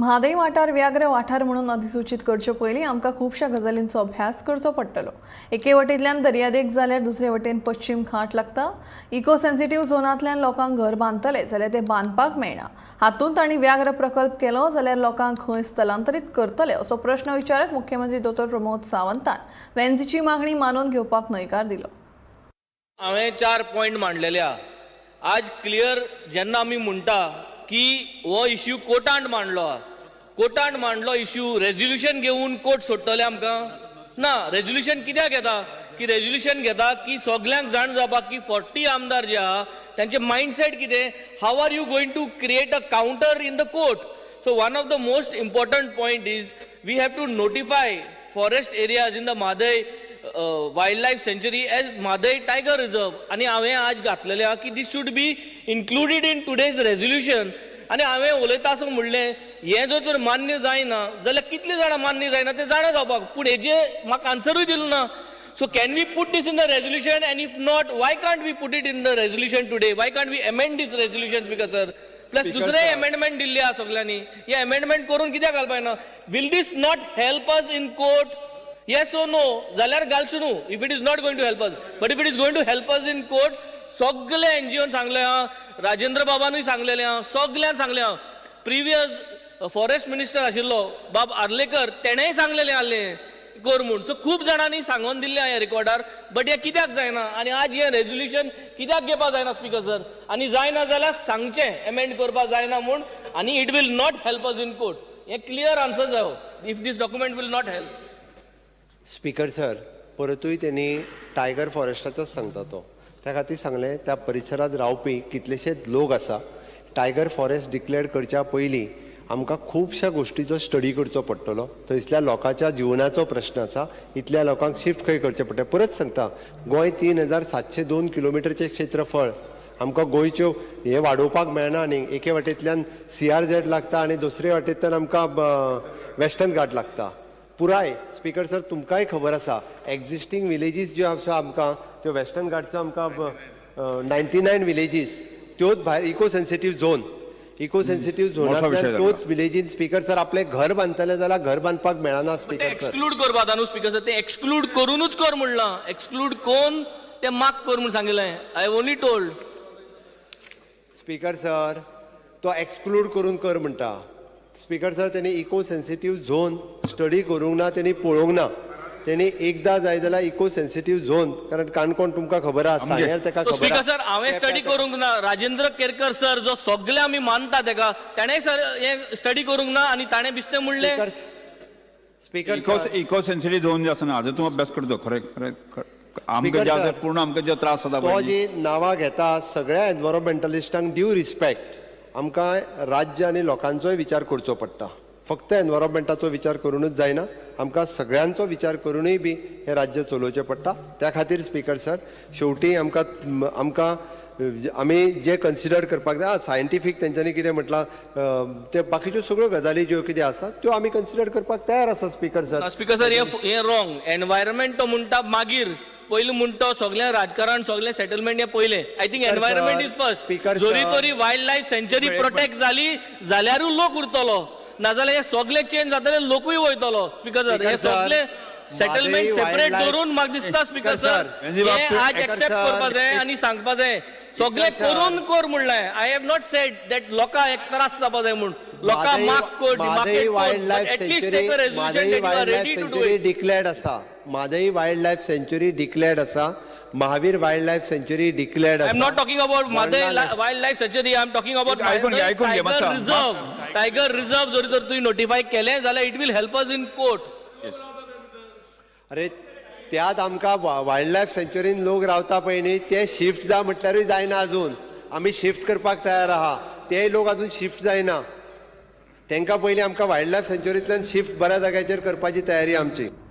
म्हादय वाठार व्याघ्र वाठार म्हणून अधिसूचीत करचे पयलीं आमकां खुबश्या गजालींचो अभ्यास करचो पडटलो. एके वटेंतल्यान दर्यादेग जाल्यार दुसरे वटेन पश्चीम घाट लागता. इको सेन्सिटीव झोनांतल्यान लोकांक घर बांदतले जाल्यार ते बांदपाक मेळना. हातूंत तांणी व्याघ्र प्रकल्प केलो जाल्यार लोकांक खंय स्थलांतरीत करतले असो प्रश्न विचारत मुख्यमंत्री दोतोर प्रमोद सावंतान वेंझीची मागणी मानून घेवपाक न्हयकार दिलो. हांवें चार पॉयंट मांडलेले आहा. आज क्लियर जेन्ना आमी म्हणटा की हो इश्यू कोर्टान मांडलो आहा, कोर्टान मांडलो इश्यू, रेजोल्युशन घेवन कोर्ट सोडटले आमकां ना. रेजोल्युशन कित्याक घेता की रेजोल्युशन घेता की सगल्यांक जाण जावपाक की 40 आमदार जे आहा तांचे मायंडसेट कितें, how are you going to create a counter in the court. So one of the most important point is we have to notify forest areas in the Mhadei Wildlife Sanctuary as Mhadei Tiger Reserve. आनी हांवें आज घातलेलें आहा की this should be included in today's resolution. आनी हांवें उलयता आसून म्हणलें, हें जर तर मान्य जायना जाल्यार कितले जाणां मान्य जायना तें जाणा जावपाक, पूण हेजे म्हाका आन्सरूय दिलो ना. So can we put this in the resolution, and if not, why can't we put it in the resolution today? Why can't we amend this resolution, Speaker sir? Plus Speaker दुसरें sir. Amendment दिल्ली आहा सगल्यांनी, हे amendment करून कित्याक घालपाक ना? Will this not help us in court, yes or no? जाल्यार घालचो न्हू if it is not going to help us, but if it is going to help us in court, सगळे एनजीओन सांगले आहा, राजेंद्र बाबानूय सांगलेले आहा, सगल्यान सांगलें आहा. प्रिवियस फॉरेस्ट मिनिस्टर आशिल्लो बाब आर्लेकर, तेणेय सांगलेलें आहलें कर म्हूण. सो खूब जाणांनी सांगोन दिल्लें ह्या रिकॉर्डार, बट हें कित्याक जायना आनी आज हें रेजोल्युशन कित्याक घेवपा जायना, स्पीकर सर? आनी जायना जाल्यार सांगचें एमेंड करपा जायना म्हूण आनी it will not help us in court, हें क्लियर आन्सर जायो if this document will not help. Speaker sir, परतूय त्यांनी टायगर फॉरेस्टाचोच सांगता तो. त्या खातीर सांगलें, त्या परिसरांत रावपी कितलेशेच लोक आसा. टायगर फॉरेस्ट डिक्लेअर करच्या पयलीं आमकां खुबश्या गोश्टीचो स्टडी करचो पडटलो. थंयसल्या लोकांच्या जिवनाचो प्रश्न आसा. इतल्या लोकांक शिफ्ट खंय करचें पडटा? परत सांगता, गोंय 3702 किलोमिटरचें क्षेत्रफळ. आमकां गोंयच्यो हें वाडोवपाक मेळना न्ही. एके वाटेंतल्यान सीआरझेड लागता आनी दुसरे वाटेंतल्यान आमकां वेस्टर्न घाट लागता पुराय. स्पीकर सर, तुमकांय खबर आसा, एग्जिस्टींग विलेजीस ज्यो आसा आमकां, त्यो वेस्टर्न घाटच्यो आमकां 99 विलेजीस, त्योच भायर eco sensitive zone, eco sensitive मोठो विशय झोनांतल्यान जालो. त्योच विलेजीन, स्पीकर सर, आपलें घर बांदतले जाल्यार घर बांदपाक मेळना ते स्पीकर सर. एक्सक्लूड करपा न्हू स्पीकर सर, ते एक्सक्लूड करूनूच कर म्हणलां. एक्सक्लूड कोण ते मार्क कर म्हूण सांगिल्लें. I only told. Speaker sir, तो एक्सक्लूड करून कर म्हणटा. स्पीकर सर, तेणी इको सेन्सिटीव झोन स्टडी करूंक ना, तेणी पळोवंक ना. तेणी एकदां जाय जाल्यार इको सेन्सिटीव झोन, कारण काणकोण तुमकां खबर आसा, सांग्यार तेका खबर. स्पीकर सर, हांवें स्टडी करूंक ना. राजेंद्र केरकर सर, जो सगळे आमी मानता तेका, ताणें सर हें स्टडी करूंक ना आनी ताणें बेश्टें म्हणलें. Speaker speaker eco sir, eco sensitive zone जे आसा ना, हाजो तूं अभ्यास करचो. खरें खरें खरें. आमकां स्पीकर जे आसा सर, पूर्ण आमकां जे त्रास जाता तो पळय. जी नांवां घेता सगळ्या एनवायरोमेंटलिस्टांक, ड्यू रिस्पेक्ट, आमकां राज्य आनी लोकांचोय विचार करचो पडटा. फक्त एनवायरोमेंटाचो विचार करुनूच जायना, आमकां सगळ्यांचो विचार करुनूय बी हें राज्य चलोवचें पडटा. त्या खातीर स्पीकर सर, शेवटी आमकां आमी जे कन्सिडर करपाक जाय सायंटिफीक, तेंच्यांनी कितें म्हटलां ते बाकीच्यो सगळ्यो गजाली ज्यो कितें आसा त्यो आमी कन्सिडर करपाक तयार आसा, स्पीकर सर. स्पीकर सर, हे रॉंग. एनवायरमेंट तो म्हणटा मागीर, पयलीं म्हणटा सगळें राजकारण, सगळें सेटलमेंट हें पयलें. I think Speaker environment sir, is first. Speaker जोरी sir. तरी वायल्ड लायफ सँच्युरी प्रोटेक्ट जाली जाल्यारूय लोक उरतलो, नाजाल्यार हे सगळे चेंज जातले, लोकूय वयतलो. स्पीकर सर, Speaker हे sir, सगळे सेटलमेंट म्हादई सेपरेट wildlife- दवरून म्हाका दिसता, स्पीकर Speaker sir, sir, हे आज Speaker accept sir, करपा जाय आनी सांगपा जाय, सगळे Speaker sir. करून कर म्हणलें. I have not said that लोकांक एक त्रास जावपा जाय म्हूण. लोकांक माग कर, Mhadei wild life at least sanctuary, take a resolution Mhadei that you are wild life ready to do sanctuary it. Declared आसा. म्हादई वायल्ड लायफ सँच्युरी डिक्लेअर्ड आसा. Mahavir wild life sanctuary declared I आसा. am not talking about Mhadei Bondla Wildlife Sanctuary. I am talking about ऐकून घे, ऐकून घे, tiger मातसो. Reserve. Tiger reserve जरी तर तुवें नोटिफाय केलें जाल्यार it will help us in court. अरे, त्यात आमकां वायल्ड लायफ सँच्युरीन लोक रावता पळय न्ही, ते शिफ्ट जा म्हटल्यारूय जायना अजून. आमी शिफ्ट करपाक तयार आहा, ते लोक अजून शिफ्ट जायना. तांकां पयलीं आमकां वायल्ड लायफ सँच्युरींतल्यान शिफ्ट बऱ्या जाग्याचेर करपाची तयारी आमची.